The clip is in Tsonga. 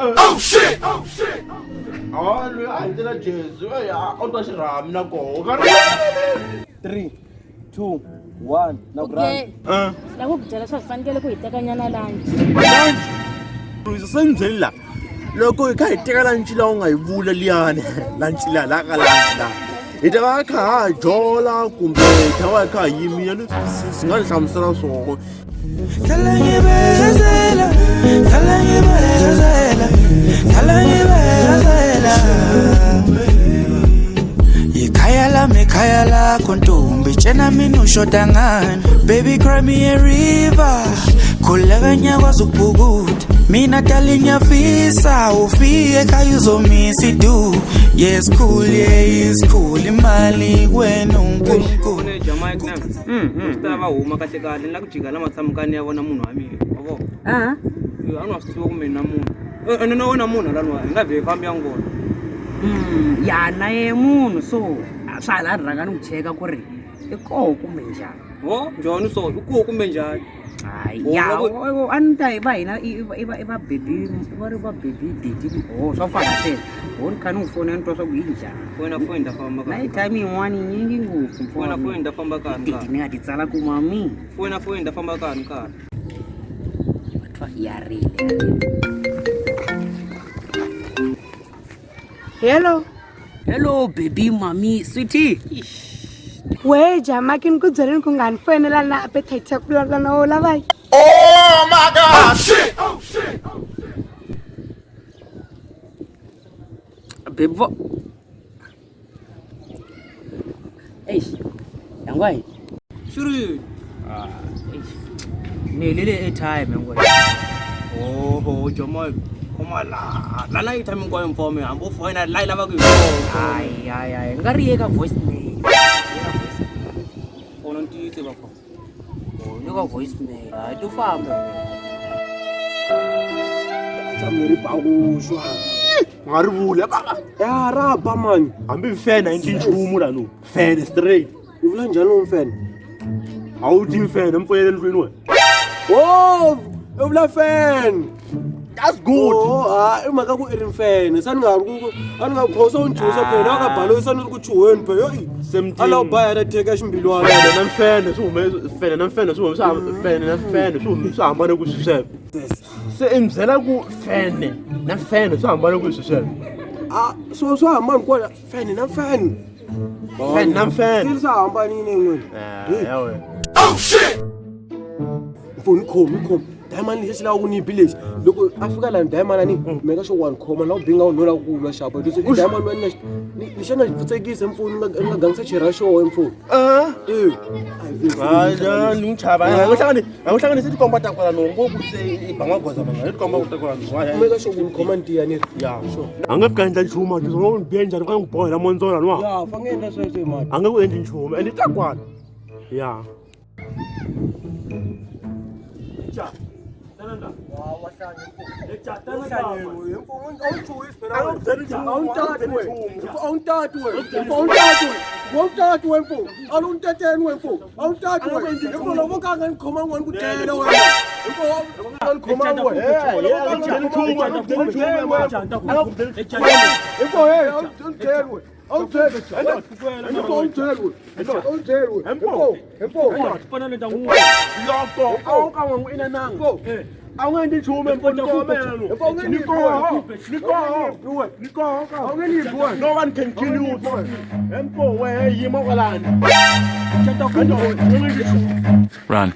Oh shit! Oh shit! Ah, loyi a hi tela Jesu, eyi a u twa xirhami na koho. 3 2 1 na ku Okay. Eh. La ku byela swa ku fanekele ku hi teka nyana lunch. Lunch. Se ni byeli la. Loko hi kha hi teka lunch la u nga yi vula liyani, lunch la la ka lunch la. Hi ta va kha ha jola kumbe hi ta va hi kha hi yimile ni swi nga ni hlamusela swona. Ikhaya lami ikhaya lakho ntombi tshena mina ushoda ngani baby cry me a river khuleka nyakwazi ukubhukuda mina dali ngiyafisa ufike ekhaya uzomisa idu yes cool yeah is cool imali kwena uNkulunkulu ne Jamaica na swi ta va huma kahle kahle ni la ku jika la matshamukani ya vona munhu wa mina wa vona A a ni wa swi tiva ku mina munhu ene na wena munhu laniwa hi nga vhe hi fambi ya ngona ya na ye munhu so swa hala ni rhanga ni n'wi cheka ku ri i koho kumbe njhani ho njhani so i koho kumbe njhani hayi Oh, ya loko- a ni ta va hina i va baby va ri va baby daddy ho swa fana sweswo ho ni kha ni n'wi fonela ni twa swa ku yi njhani foyina foyini ta famba na ka yi time yin'wana yinyingi ngopfu foyina foyini ta famba ka titi ni nga ti tsala ku mami foyina foyini ta famba ka nkarhi twa ya rile ya rile Hello. Hello baby mami sweetie We Jamaki ni ku byeleni ku nga ni foyinela na appetite ya ku vulavula na wo lava Oh my God! Oh shit! Oh shit! Baby vo Eish yangwayi swi ri eish ni helele airtime yangwayi oho Jamaica khoma la la na yi time hinkwayo mfome hambi u foyina la yi lavaka hi kona hayi hayi hayi nga ri ye ka voice mail Ye ka voice mail. fona ntiyise va Oh, ni ka voice mail hayi to famba Tshame ri bakushwa. Nga ri vula baba. Ya ra ba mani. Hambi mfene a endli nchumu la no. Fene straight. U vula njhani u mfene? A wu dyi mfene, mpfunyele ndlwini wena. Oh, u vula fene. That's good. Oh, ha, i mhaka ku i ri mfene. Se ni nga ri ku a ni nga phosa u ni chuhisa phela a ka baloyi se ni ri ku chuhweni phela. Yo, i. Same A la u thing. ba ya teka ximbilwana. Fene na mfene swi hume fene na mfene swi hume swi fene na mfene swi hume swi hambane ku swi sweswo. Se i mi byela ku fene na mfene swi hambane ku swi sweswo. Ah, so swa hambana kwala fene na mfene. Fene na mfene. Still swa hambanile n'wini. Eh, ya wena. Mfoni khomi khomi. Diamond lexi xi lava ku ni bi lexi. Loko a fika lani Diamond ani meka xo wa ni khoma na ku binga u nola ku lwa xapa. Leswi i Diamond wa ni ni xana xi pfutsekise mfoni ni nga gangisa chera xoho mfoni. Ah. Eh. Hayi, ya, ni n'wi chava. A n'wi hlangani, a n'wi hlanganisi tikomba ta kwala no ngopfu se i ba magoza manga, i tikomba ta kwala no. Hayi, hayi. Meka xo ku ni khoma ntiya ni ri. Ya. A nga fika endla nchumu, a n'wi biha njhani, ku n'wi bohela mondzolo nwa. Ya, fange endla sweswo hi mali. A nga ku endli nchumu, ende i ta kwala. Ya. Loko a wu ka n'wi inananga a wu nga endli nchumu no one can kill you empo wehe yima kwalani Run.